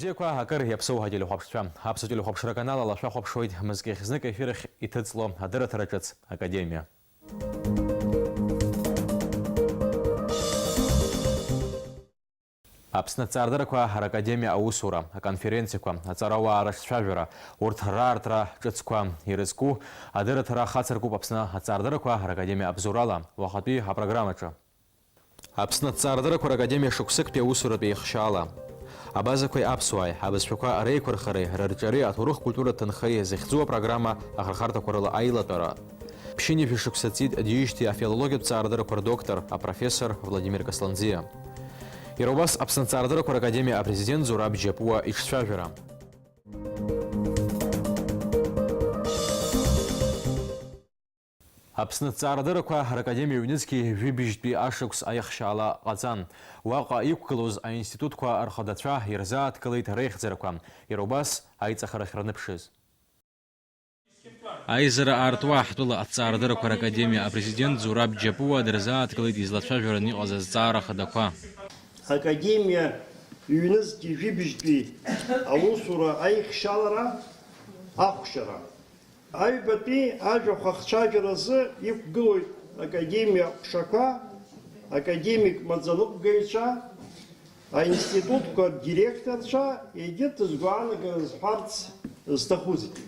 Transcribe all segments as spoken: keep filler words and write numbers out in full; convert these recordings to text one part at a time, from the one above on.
Бзиақәа, акыр иаԥсоу ҳателехәаԥшцәа. Аԥсуа телехәаԥшра аканал ала шәахәаԥшуеит мызкы хьзнык ефир ахь иҭыҵло адырраҭараҿыц Академиа. Аԥсны аҭҵаарадырақәа ракадемиа аусура, аконференциақәа, аҵарауаа рахьцәажәара, урҭ раартра ҿыцқәа ирызку адырраҭара хацыркуп Аԥсны аҭҵаарадырақәа ракадемиа абзоурала уахатәи апрограммаҿы. Аԥсны аҭҵаарадырақәа ракадемиа шықәсыктәи аусуратә еихшьаала. Абазақәеи аԥсуааи, абызшәақәа реиқәырхареи, рырҿиареи аҭоурых-культуратә ҭынхеи зыхьӡу апрограмма ахырхарҭақәа рыла аилатәара. Ԥшьынҩажәа шықәса ҵит диижьҭеи афилологиатә ҭҵаарадырақәа рдоктор, апрофессор Владимир Касланӡиа. Иара убас Аԥсны аҭҵаарадырақәа ракадемиа апрезидент Зураб Џьапуа иҿцәажәара. Аԥсны аҭҵаарадырақәа ракадемиа ҩнызқьи жәибжьтәи ашықәс аихшьаала ҟаҵан. Уаҟа иқәгылоз аинститутқәа рхадацәа ирзааҭгылеит реихьӡарақәа, иара убас аиҵахарахь рныԥшыз. Аизара аартуа ҳтәыла аҭҵаарадырақәа ракадемиа апрезидент Зураб Џьапуа дырзааҭгылеит излацәажәараны иҟаз азҵаара хадақәа. Академиа ҩнызқьи жәибжьтәи аусура аихшьалара ахәшьара. Аҩбатәи ажәахә ахцәажәаразы иқәгылоит академиа ҟәшақәа, академик маӡаныҟәгаҩцәа, аинститутқәа рдиректорцәа, егьырҭ згәаанагара зҳәарц зҭахузгьы.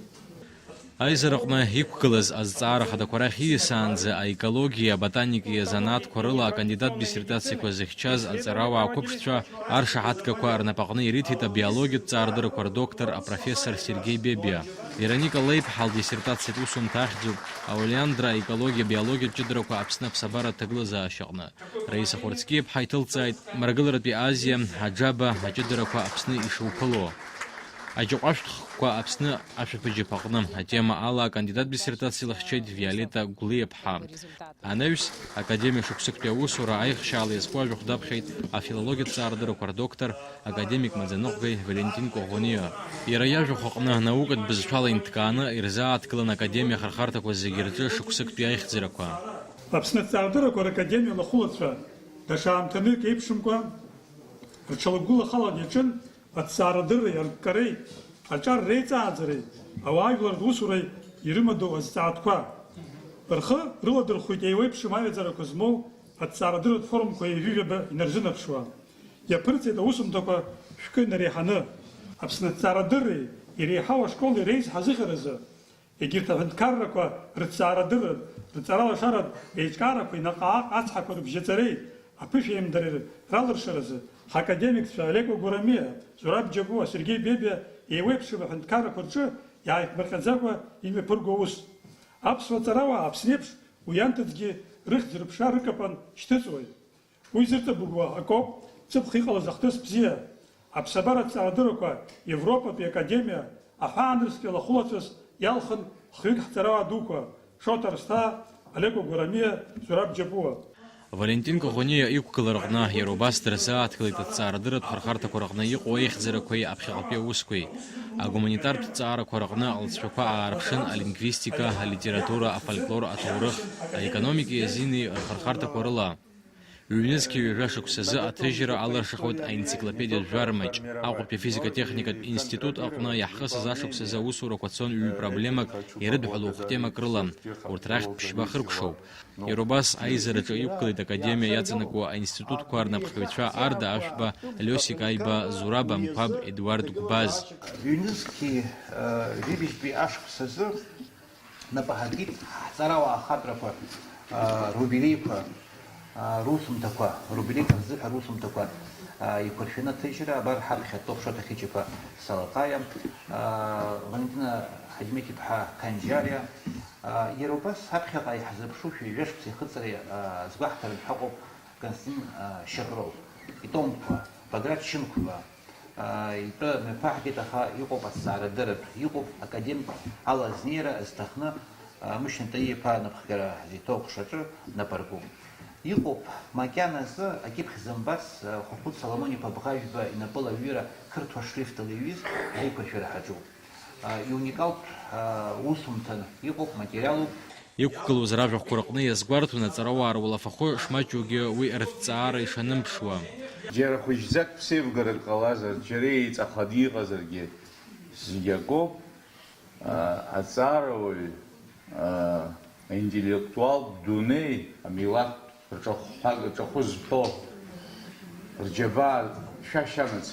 Аизараҟны иқәгылаз азҵаара хадақәа рахь ииасаанӡа аекологиеи аботаникеи азанааҭқәа рыла акандидат диссертациақәа зыхьчаз аҵарауаа қәыԥшцәа аршаҳаҭгақәа рнапаҟны ириҭеит абиологиатә ҭҵаарадырақәа рдоктор апрофессор Сергеи Бебиа. Вероника Леиԥҳа лдиссертациатә усумҭа ахьӡуп Аолеандра аекологиа-биологиатә ҷыдарақәа Аԥсны аԥсабаратә ҭагылазаашьаҟны. Раиса Хәарцкиаԥҳа иҭылҵааит Мрагыларатәи Азиа аџаба аҷыдарақәа Аԥсны ишуԥыло. Аџьаҟәашәҭхқәа Аԥсны ашәаԥыџьаԥ аҟны атема ала акандидат диссертациа лыхьчеит Виолетта Гәлиаԥҳа. Анаҩс, академиа шықәсыктәи аусура аихшьаала иазку ажәахә даԥхьеит афилологиатә ҭҵаарадырақәа рдоктор, академик маӡаныҟәгаҩ Валентин Коӷониа. Иара иажәахә аҟны наукатә бызшәала инҭкааны ирзааҭгылан академиа ахырхарҭақәа зегьы рҿы шықәсыктәи аихьӡарақәа. Аԥсны аҭҵаарадырақәа ракадемиа лахәылацәа даҽа аамҭанык еиԥшымкәа рҽалагәылахалан иаҿын. Аҭҵаарадырреи арккареи, аҿар реиҵааӡареи, ауаажәларратә усуреи ирымадоу азҵаатәқәа. Рхы рыладырхәит еиуеиԥшым аҩаӡарақәа змоу аҭҵаарадырратә форумқәа ҩажәижәаба инарзынаԥшуа. Иаԥырҵеит аусумҭақәа шәкы инареиҳаны. Аԥсны аҭҵаарадырреи иреиҳау ашколи реизҳазыӷьаразы Егьырҭ аҳәынҭқаррақәа рыҭҵаарадырратә, рҵаралашаратә еиҿкаарақәеи наҟ-ааҟ ацҳақәа рыбжьаҵареи аԥышәеимдареи ралыршаразы ҳакадемикцәа Алеко Гәарамиа, Зураб Џьапуа, Сергеи Бебиа еиуеиԥшым аҳәынҭқаррақәа рҿы иааиԥмырҟьаӡакәа имҩаԥырго аус. Аԥсуа ҵарауаа Аԥсны еиԥш уи анҭыҵгьы рыхьӡ-рыԥша рыкапан шьҭыҵуеит. Уи зырҵабыргуа акоуп ҵыԥх иҟалаз ахҭыс бзиа. Аԥсабаратә ҵаарадырақәа Европатәи академиа аҳәаанырцәтәи алахәылацәас иалхын хҩык ҳҵарауаа дуқәа, Шоҭа Арсҭаа, Алеко Гәарамиа, Зураб Џьапуа. Валентин Коӷониа иқәгылараҟны иара убас дырзааҭгылеит аҭҵаарадырратә хырхарҭақәа рҟны иҟоу аихьӡарақәеи аԥхьаҟатәи аусқәеи. Агуманитартә ҭҵаарақәа рҟны алҵшәақәа аарԥшын алингвистика, алитература, афольклор, аҭоурых, аекономикеи азини рхырхарҭақәа рыла. Ҩнызқьи ҩажәа шықәсазы аҭыжьра алыршахоит аенциклопедиатә жәармаҿ. Аҟәатәи афизика-техникатә институт аҟны иаҳхысыз ашықәсазы аусурақәа цон ҩ-проблемак ирыдҳәалоу хә-темак рыла. Урҭ рахьтә ԥшьба хыркәшоуп. Иара убас аизараҿы иқәгылеит академиа иаҵанакуа аинститутқәа рнапхгаҩцәа Арда Ашәба, Лиосик Аиба, Зураб Амқәаб, Едуард Гәбаз. Ҩнызқьи, э, ҩажәи бжьтәи ашықәсазы Нап аҳаркит ҳҵарауаа хаҵәрақәа, аа, рубилеиқәа, аа, русумҭақәа, рубилеиқәа рзыҳәа русумҭақәа, аа, еиқәыршәаны аҭыжьра, абар ҳаԥхьа дтәоуп Шоҭа Хьычиԥа Салаҟаиа, аа, Валентина Ҳаџьмеҭ-иԥҳа Қанџьариа, аа, иара убас ҳаԥхьаҟа иаҳзырԥшу шәи жәа шықәса ихыҵреи, аа, азгәаҳҭаратә ҳәа ыҟоуп Константин, аа, Шьапрол итомқәа, Баграт Шьынқәба, аа, итәы мҩаԥаҳгеит, аха иҟоуп азҵаарадырратә, иҟоуп академик ала азнеира зҭахны, аа, Мышьна Таиа-иԥа анапхгара ҳзеиҭоу аҟәшаҿы нап арку. Иҟоуп, макьаназы акьыԥхь зымбац, аа, Хәыхәыт Соломон-иԥа Бӷажәба инапыла аҩыра қырҭуа шрифтала иҩыз аиқәыршәара ҳаҿуп. Аа, иуникалтә, аа, усумҭан иҟоуп, материалуп. Иқәгылоз ражәахәқәа рҟны иазгәарҭон аҵарауаа руалафахәы шмаҷугьы уи рыҭҵаара ишанымԥшуа. Џьара хәыҷӡак ԥсеивгарак ҟалазар, џьара еиҵаханы иҟазаргьы зегь акоуп, аа, аҵарауаҩ, аа, аинтеллектуалтә дунеи, амилаҭ рҿахәҳа-, рҿахәы зҳәо, рџьабаа шәашьанаҵ.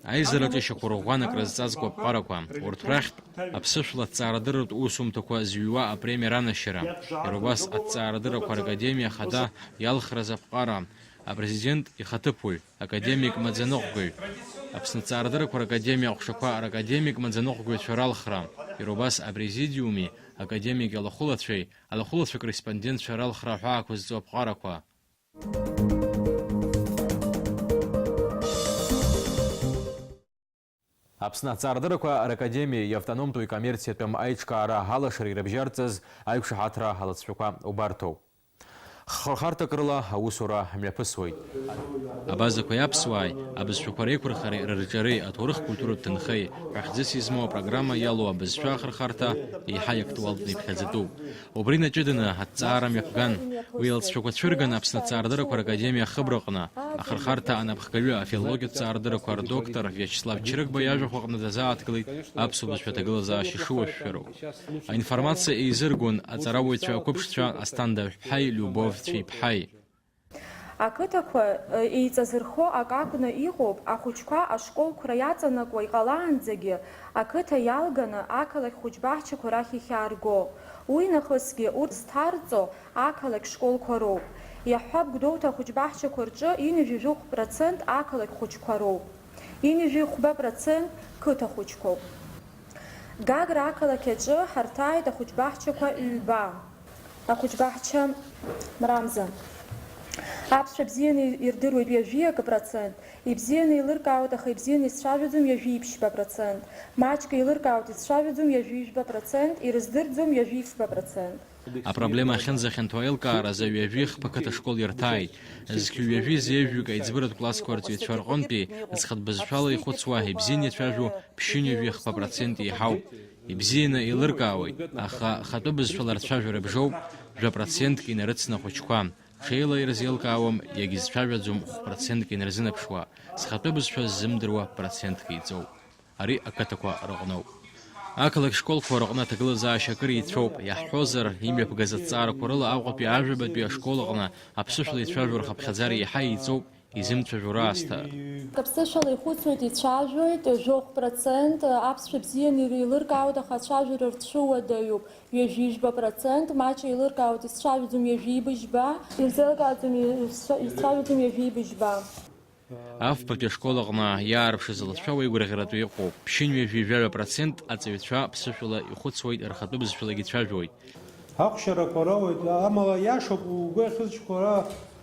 Аизараҿы ишьақәырӷәӷәан акрызҵазкуа аԥҟарақәа, урҭ рахьтә аԥсышәла аҭҵаарадырратә усумҭақәа зҩуа апремиа ранашьара, иара убас аҭҵаарадыррақәа ракадемиа ахада иалхразы аԥҟара, апрезидент ихаҭыԥуаҩ, академик маӡаныҟәгаҩ, Аԥсны аҭҵаарадыррақәа ракадемиа аҟәшақәа ракадемик маӡаныҟәгаҩцәа ралхра, иара убас апрезидиуми, академик алахәылацәеи алахәылацәа-корреспондентцәа ралхра аҳәаақәа зҵо аԥҟарақәа. Аԥсны аҭҵаарадыррақәа ракадемиеи автономтәи коммерциатәым аиҿкаара алашареи ирыбжьарҵаз аиқәшаҳаҭра алҵшәақәа убарҭоуп. Хырхарҭак рыла аусура мҩаԥысуеит. Абазақәеи аԥсуааи, абызшәақәа реиқәырхареи рырҿиареи аҭоурых-культуратә ҭынхеи ҳәа хьӡыс измоу апрограмма иалоу абызшәа ахырхарҭа еиҳа иактуалтәны иԥхьаӡатәуп. Убри инаҷыданы аҭҵаара мҩаԥган. Уи алҵшәақәа цәырган Аԥсны аҭҵаарадыррақәа ракадемиа ахыбраҟны, ахырхарҭа анапхгаҩы, афилологиатә ҭҵаарадыррақәа рдоктор Виачеслав Чрыгба иажәахә аҟны дазааҭгылеит аԥсуа бызшәа аҭагылазаашьа шыуашәшәароу. Аинформациа еизыргон аҵарауаҩцәа ақәыԥшцәа Асҭанда Ҳәԥҳаи Любов Цәеиԥҳаи. Ақыҭақәа, э, еиҵазырхо акы акәны иҟоуп, ахәыҷқәа ашколқәра иаҵанакуа иҟалаанӡагьы ақыҭа иалганы ақалақь хәыҷбаҳчақәа рахь ихьаарго. Уи нахысгьы урҭ зҭарҵо ақалақь школқәа роуп. Иаҳҳәап, Гәдоуҭа ахәыҷбаҳчақәа рҿы ҩынҩажәи жәохә процент ақалақь хәыҷқәа роуп. Ҩынҩажәи хәба процент қыҭа хәыҷқәоуп. Гагра ақалақь аҿы ҳарҭааит ахәыҷбаҳчақәа ҩба. Ахәыҷбаҳча Мрамза. Аԥсшәа бзианы ирдыруеит ҩажәи акы процент, ибзианы еилыркаауеит, аха ибзианы изцәажәаӡом ҩажәи ԥшьба процент, маҷк еилыркаауеит, изцәажәаӡом ҩажәи жәба процент, ирыздырӡом ҩажәи фба процент. Апроблема ахьынӡахьанҭоу аилкааразы ҩажәи хԥа қыҭа школ ирҭааит. Зқьи ҩажәи зеижәҩык аиҵбыратә классқәа рҵаҩцәа рҟынтәи зхатә бызшәала ихәыцуа ибзианы ицәажәо ԥшьынҩажәи хԥа процент еиҳауп. Ибзианы еилыркаауеит, аха хатәы бызшәала рцәажәара бжоуп, жәа процентк инарыцны ахәыҷқәа. Ҽеила ирзеилкаауам, иагьызцәажәаӡом, хә-процентк инарзынаԥшуа, зхатәы бызшәа ззымдыруа процентк еиҵоуп. Ари ақыҭақәа рыҟноуп. Ақалақь школқәа рыҟны аҭагылазаашьа акыр еицәоуп, иаҳҳәозар, имҩаԥгаз аҭҵаарақәа рыла Аҟәатәи ажәабатәи ашкол аҟны аԥсышәала ицәажәо рхыԥхьаӡара еиҳа еиҵоуп, изымцәажәо раасҭа. Аԥсышәала ихәыцуеит, ицәажәоит, жәохә процент, аԥсшәа бзианы иреилыркаауеит, аха ацәажәара рцәыуадаҩуп, ҩажәи жәба процент, маҷ еилыркаауеит, изцәажәаӡом ҩажәи быжьба, ирзеилкааӡом, изцәа-, изцәажәаӡом ҩажәи быжьба. Афбатәи ашкол аҟны иаарԥшыз алҵшәа уеигәырӷьаратәы иҟоуп, ԥшьынҩажәи жәаҩа процент аҵаҩцәа ԥсышәала ихәыцуеит, рхатәы бызшәалагьы цәажәоит. Ахәшьарақәа роуеит, амала иашоуп угәы иахьызшьқәара,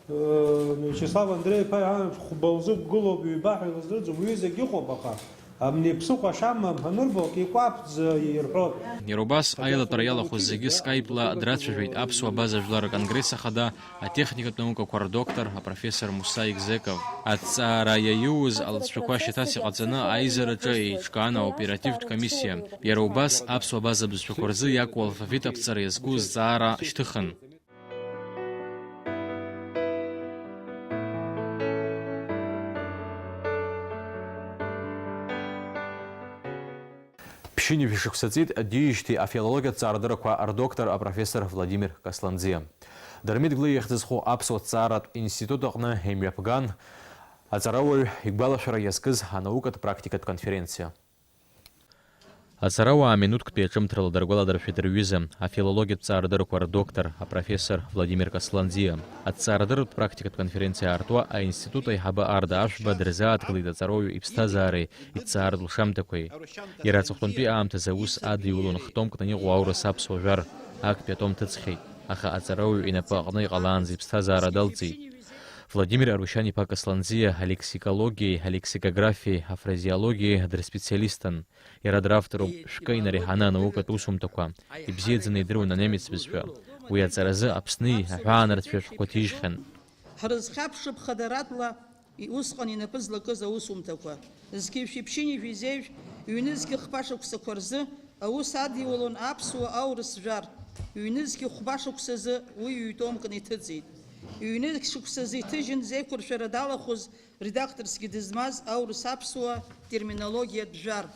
э, Виачеслав Андреи-иԥа иҳәан, хәба лзықәгылоуп, ҩба ҳәа илыздырӡом, уи зегь ыҟоуп, аха абни ԥсыхәа ашьама анырбалак икәаԥӡа ирҳәоит. Иара убас аилатәара иалахәыз зегьы скайпла драцәажәеит Аԥсуа база жәлар рконгресс ахада, атехникатә наукақәа рдоктор, апрофессор Муса Игзеков. Аҭҵаара иаиуз алҵшәақәа шьаҭас иҟаҵаны аизараҿы еиҿкаан аоперативтә комиссиа. Иара убас аԥсуа база бызшәақәа рзы иакәу алфавит аԥҵара иазку зҵаара шьҭыхын. Ԥшьынҩажәи шықәса ҵит диижьҭеи афилологиатә ҵаарадыррақәа рдоктор апрофессор Владимир Касланӡиа. Дырмит Гәлиа ихьӡ зху аԥсуа ҭҵааратә институт аҟны имҩаԥган аҵарауаҩ игәалашәара иазкыз анаукатә практикатә конференциа. Аҵарауаа минуҭктәи аҿымҭрала даргәаладыршәеит рҩыза, афилологиатә ҵаарадыррақәа рдоктор, апрофессор Владимир Касланӡиа. Аҭҵаарадырратә практикатә конференциа аартуа аинститут аиҳабы Арда Ашәба дырзааҭгылеит аҵарауаҩ иԥсҭазаареи иҭҵааратә лшамҭақәеи. Иара аҵыхәтәантәи аамҭазы аус адиулон хтомкны иҟоу аурыс аԥсуа жәар, актәи атом ҭыҵхьеит, аха аҵарауаҩ инапы аҟны иҟалаанӡа иԥсҭазаара далҵит. Владимир Арушьан-иԥа Касланӡиа алексикологиеи алексикографиеи афразеологиеи дырспециалистын. Иара дравторуп шәкы инареиҳаны анаукатә усумҭақәа, ибзиаӡаны идыруан анемец бызшәа. Уи аҵаразы Аԥсни аҳәаанырцәи ашәҟәқәа ҭижьхьан. Ҳрызхьаԥшып хадаратәла усҟан инапы злакыз аусумҭақәа. Зқьи жәшәи ԥшьынҩажәи зеижә ҩнызқьи хԥа шықәсақәа рзы аус адиулон аԥсуа аурыс жәар, ҩнызқьи хәба шықәсазы уи ҩ-томкны иҭыҵит. Ҩнызқь шықәсазы иҭыжьын зеиқәыршәара далахәыз редакторсгьы дызмаз аурыс-аԥсуа терминологиатә жәар.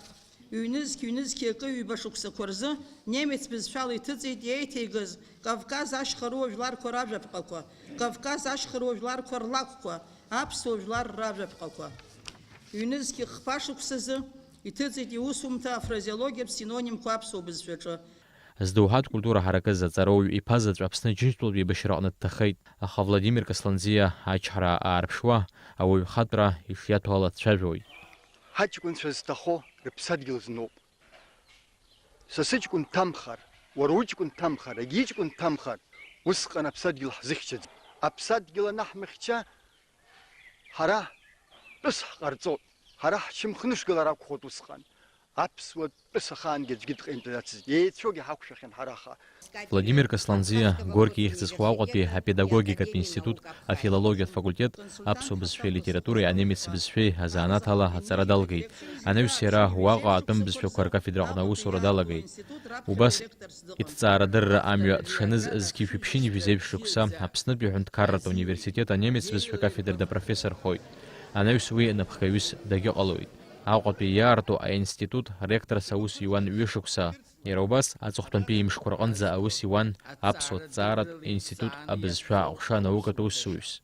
Ҩнызқь, ҩнызқьи акы ҩба шықәсақәа рзы немец бызшәала иҭыҵит еиҭеигаз Кавказ ашьхарыуа жәларқәа ражәаԥҟақәа, Кавказ ашьхарыуа жәларқәа рлакәқәа, аԥсуа жәлар ражәаԥҟақәа. Ҩнызқьи хԥа шықәсазы иҭыҵит иусумҭа афразеологиатә синонимқәа аԥсуа бызшәаҿы. Здоуҳатә культура ҳаракы заҵароуаҩ иԥа заҵә Аԥсны Џьынџьтәылатә еибашьраҟны дҭахеит, аха Владимир Касланӡиа ачҳара аарԥшуа, ауаҩхатәра ишиаҭо ала дцәажәоит. Ҳаҷкәынцәа зҭахо рыԥсадгьыл зноуп. Сасыҷкәын дҭамхар, уара уҷкәын дҭамхар, егьиҷкәын дҭамхар, усҟан аԥсадгьыл ҳзыхьчаӡом. Аԥсадгьыл анаҳмыхьча, ҳара тәыс ҳҟарҵоит, ҳара ҳшьамхнышгылар акәхоит усҟан. Аԥсуа тәыс ахаангьы аӡәгьы дҟаимҵаӡацызт, еицәоугьы ҳақәшәахьан ҳара аха. Владимир Касланӡиа Горки ихьӡ зху Аҟәатәи апедагогикатә институт афилологиатә факультет аԥсуа бызшәеи алитературеи анемец бызшәеи азанааҭ ала аҵара далгеит. Анаҩс иара уаҟа атәым бызшәақәа ркафедраҟны аусура далагеит. Убас иҭҵаарадырра амҩа дшаныз зқьи жәшәи ԥшьынҩажәи зеижә шықәса Аԥснытәи аҳәынҭқарратә университет анемец бызшәа кафедра дпрофессорхоит. Анаҩс уи напхгаҩыс дагьыҟалоит. Аҟәатәи иаарту аинститут ректорс аус иуан ҩышықәса. Иара убас, аҵыхәтәантәи имшқәа рҟынӡа аус иуан аԥсуа ҭҵааратә институт абызшәа аҟәша анаукатә усзуҩс.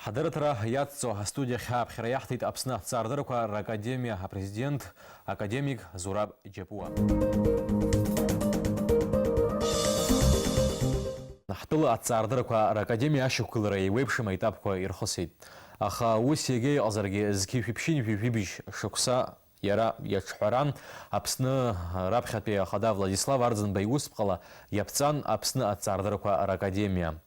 Ҳадырраҭара иацҵо астудиахь ааԥхьара иаҳҭеит Аԥсны аҭҵаарадыррақәа ракадемиа апрезидент академик Зураб Џьапуа. Ҳтәыла аҭҵаарадыррақәа ракадемиа ашьақәгылара еиуеиԥшым аетапқәа ирхысит. Аха ус иагьа иҟазаргьы, зқьи жәшәи ԥшьынҩажәи жәибжь шықәса иара иаҿҳәаран, Аԥсны раԥхьатәи ахада Владислав Арӡынба иусԥҟала иаԥҵан Аԥсны аҭҵаарадыррақәа ракадемиа.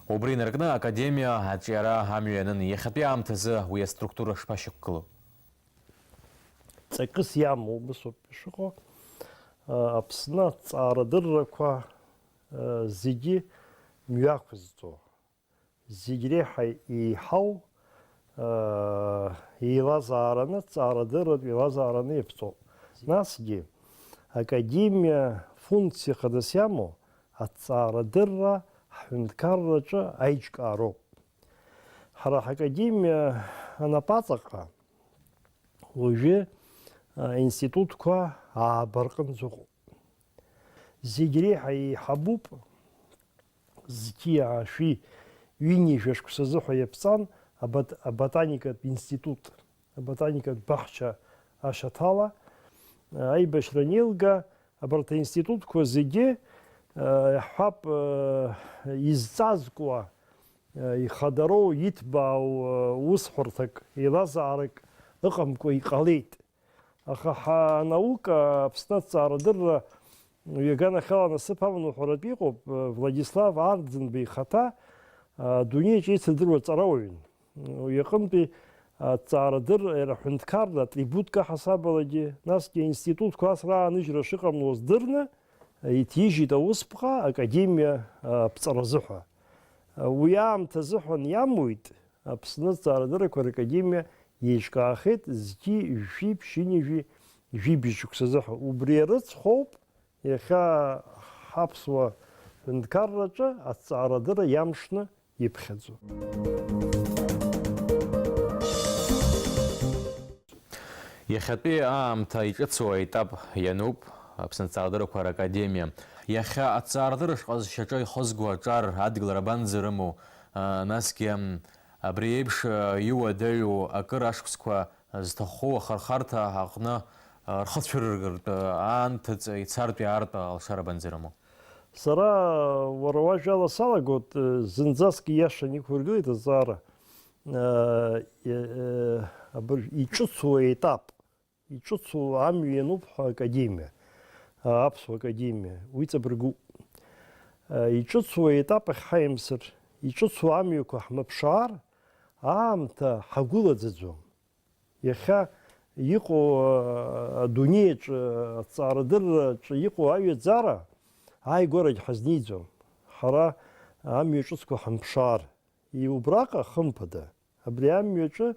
Убри инаркны академиа аҿиара амҩа ианын. Иахьатәи аамҭазы уи аструктура шԥашьақәгылоу? Ҵакыс иамоу, убасоуп ишыҟоу. Аԥсны аҭҵаарадыррақәа зегьы мҩақәызҵо, зегь реиҳа еиҳау, еилазаараны, ҭҵаарадырратә еилазаараны иаԥҵоуп. Насгьы академиа функциа хадас иамоу аҭҵаарадырра ҳҳәынҭқарраҿы аиҿкаароуп. Ҳара ҳакадемиа анапаҵаҟа уажәы, а, институтқәа ааба рҟынӡа ыҟоуп. Зегь реиҳа еиҳабуп, зқьи аашәи ҩынҩажәа шықәсазы ҳәа иаԥҵан абот-, аботаникатә институт, аботаникатә баҳча ашьаҭала. Аибашьра анеилга, абарҭ аинститутқәа зегьы, э, иаҳҳәап, э, изҵазкуа, э, ихадароу, иҭбаау, э, усҳәарҭак, еилазаарак ыҟамкәа иҟалеит. Аха ҳанаука, Аԥсны аҭҵаарадырра, ҩаганахьала насыԥ аман уҳәаратәы иҟоуп, э, Владислав Арӡынба ихаҭа, э, адунеиаҿ еицырдыруа ҵарауаҩын. Уи аҟынтәи аҭҵаарадырра, иара аҳәынҭқарра атрибутка ҳасабалагьы, насгьы аинститутқәа ас рааныжьра шыҟамлоз дырны, иҭижьит аусԥҟа академиа аԥҵаразы ҳәа. Уи аамҭазыҳәан иамуит, Аԥсны аҭҵаарадыррақәа ракадемиа еиҿкаахеит зқьи жәшәи ԥшьынҩажәи жәибжь шықәсазыҳәа. Убри арыцхәоуп иахьа ҳаԥсуа ҳәынҭқарраҿы аҭҵаарадырра иамшны иԥхьаӡо. Иахьатәи аамҭа иҿыцу аетап иануп Аԥсны аҭҵаарадыррақәа ракадемиа. Иахьа аҭҵаарадырра шҟазшьаҿы ихызго аҿар адгылара абанӡа рымоу, а, насгьы, м, абри еиԥш, а, иуадаҩу акыр ашықәсқәа зҭаху ахырхарҭа аҟны, а, рхы цәырыргартә, а, аан ҭыҵ ицартә иаартә алшара абанӡа рымоу? Сара уара уажәала салагоит, зынӡаск ииашаны иқәургылеит азҵаара. Э, э, абыржә иҿыцу аетап, иҿыцу амҩа иануп ҳәа академиа, а, аԥсуа академиа, уи ҵабыргуп. Э, иҿыцу аетап ахь ҳаимсыр, иҿыцу амҩақәа ҳмыԥшаар, аамҭа ҳагәылаӡаӡом. Иахьа иҟоу, а, адунеиаҿы, аҭҵаарадырраҿы иҟоу аҩаӡара ааигәарагь ҳазниӡом. Ҳара амҩа ҿыцқәа ҳамԥшаар, и-, убраҟа, хымԥада, абри амҩаҿы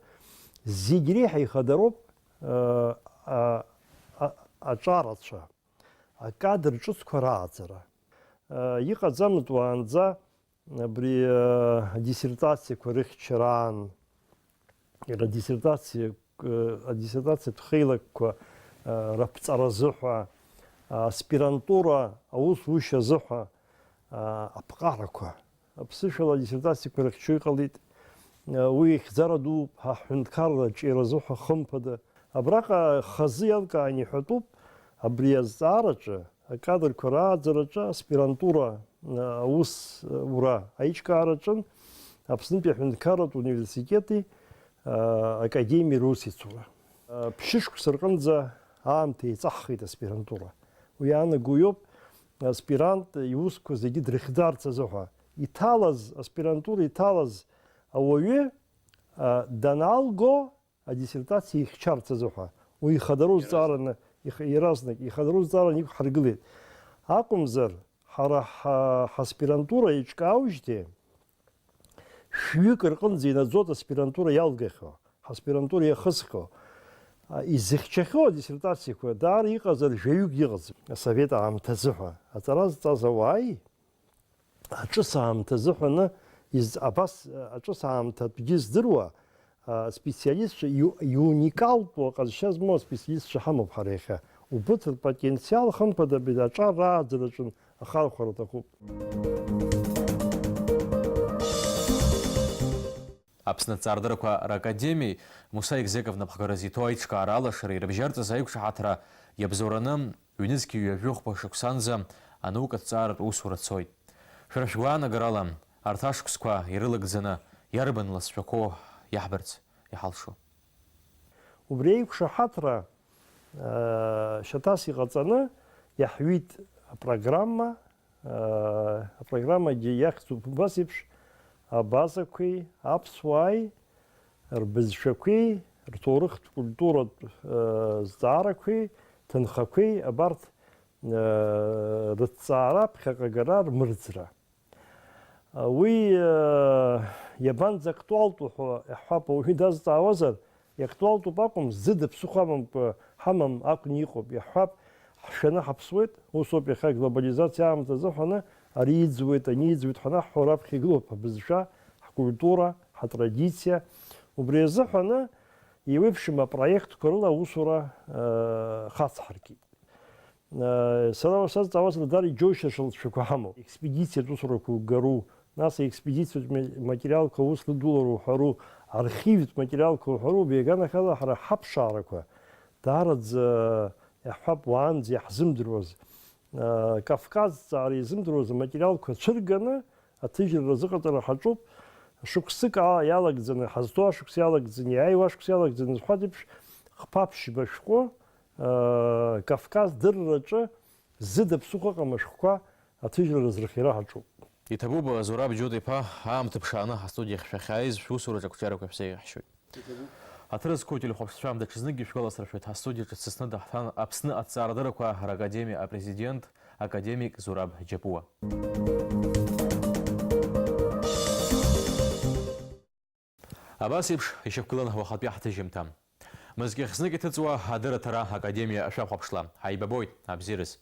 зегь реиҳа ихадароуп Э, а, а, аҿарацәа, акадр ҿыцқәа рааӡара. Э, иҟаӡамызт уаанӡа абри, э, адиссертациақәа рыхьчара аан, иара адиссертациа, э, адиссертациатә хеилакқәа, э, раԥҵаразы ҳәа, аспирантура аусушьа азы ҳәа, э, аԥҟарақәа. Аԥсышәала адиссертациақәа рыхьчо иҟалеит. Уи ихьӡара дууп, ҳа ҳҳәынҭқарра аҿиаразы ҳәа хымԥада. Абраҟа хазы иалкааны иҳәатәуп, абри азҵаараҿы, акадрқәа рааӡараҿы аспирантура, аус ура аиҿкаараҿын Аԥснытәи аҳәынҭқарратә университети, академиеи русеицура. Ԥшьышықәса рҟынӡа аамҭа еиҵаҳхит аспирантура. Уи аанаго иоуп, аспирант иусқәа зегьы дрыхьӡарц азыҳәа. Иҭалаз, аспирантура иҭалаз ауаҩы, а, даналго, адиссертациа ихьчарц азыҳәа. Уи ихадароу зҵаараны, их-, иаразнак ихадароу зҵаараны иқәҳаргылеит. Акәымзар, ҳара ҳа-, ҳаспирантура еиҿкаауижьҭеи, шәҩык рҟынӡа инаӡоит аспирантура иалгахьоу, ҳаспирантура иахысхьоу. А, изыхьчахьоу адиссертациақәа даара иҟазар жәаҩык иҟаӡам, асовет аамҭазы ҳәа. Аҵара зҵаз ауааи, аҿыц аамҭа азыҳәаны из-, абас, а, аҿыц аамҭатәгьы здыруа, а, специалистцәа иу-, иуникалтәу аҟазшьа змоу аспециалистцәа ҳамоуп ҳара иахьа. Убырҭ рпотенциал, хымԥада, абри аҿар рааӡараҿын ахархәара аҭахуп. Аԥсны аҭҵаарадырақәа ракадемиеи Муса Егзеков напхгаразы иҭоу аиҿкаара алашареи рыбжьарҵаз аиқәшаҳаҭра иабзоураны ҩнызқьи ҩажәи хәба шықәсанӡа анаукатә ҭҵааратә усура цоит. Шәара шәгәаанагарала, арҭ ашықәсқәа ирылагӡаны иарбан ласцәақәоу иаҳбарц иҳалшо? Убри аиқәшаҳаҭра, э, шьаҭас иҟаҵаны иаҳҩит апрограмма, э, апрограммагьы иахьӡуп убас еиԥш, абазақәеи аԥсуааи рбызшәақәеи рҭоурыхтә культуратә, э, зҵаарақәеи ҭынхақәеи абарҭ, э, рыҭҵаара, ԥхьаҟагара, рмырӡра. Уи, э, иабанӡа актуалтәу ҳәа иаҳҳәап, ауаҩы дазҵаауазар, иактуалтәуп акәым, зыда ԥсыхәа амамкәа ҳамам акәны иҟоуп, иаҳҳәап, ҳшәаны ҳаԥсуеит, усоуп иахьа аглобализациа аамҭазы ҳәаны, ари иӡуеит, ани иӡуеит ҳәа анаҳҳәо, раԥхьа игылоуп ҳбызшәа, ҳкультура, ҳатрадициа. Убри азыҳәаны, еиуеиԥшым апроектқәа рыла аусура, э, хацҳаркит. Сара уа сазҵаауазар, дара иџьоушьаша лҵшәақәа ҳамоуп. Експедициатә усурақәа угару, нас аекспедициатә ма-, материалқәа аус лыдулара уҳәару, архивтә материалқәа уҳәару, убри аганахьала ҳара ҳаԥшаарақәа даараӡа, иаҳҳәап, уаанӡа иаҳзымдыруаз, Кавказ ҭҵаара изымдыруаз аматериалқәа цәырганы, аҭыжьра рзыҟаҵара ҳаҿуп. Шықәсык аа иалагӡаны, ҳазҭоу ашықәс иалагӡаны, иааиуа ашықәс иалагӡаны зҳәаз еиԥш, хԥа-ԥшьба шәҟәы, аа, Кавказ дырраҿы зыда ԥсыхәа ыҟам ашәҟәқәа аҭыжьра рызрыхиара ҳаҿуп. Иҭабуп, Зураб Џьота-иԥа, аамҭа ԥшааны астудиахь шәахьааиз, шәусура аҿы ақәҿиарақәа шәзеиӷьасшьоит. Иҭабуп. Аҭыр зқәу ателехәаԥшцәа, даҽазныкгьы шәгәаласыршәоит, астудиаҿы дсасны даҳҭан Аԥсны аҭҵаарадырақәа ракадемиа апрезидент, академик Зураб Џьапуа. Абас еиԥш ишьақәгылан уахатәи ҳҭыжьымҭа. Мызкьахь знык иҭыҵуа адырраҭара академиа шәахәаԥшла. Ҳаибабоит, абзиараз.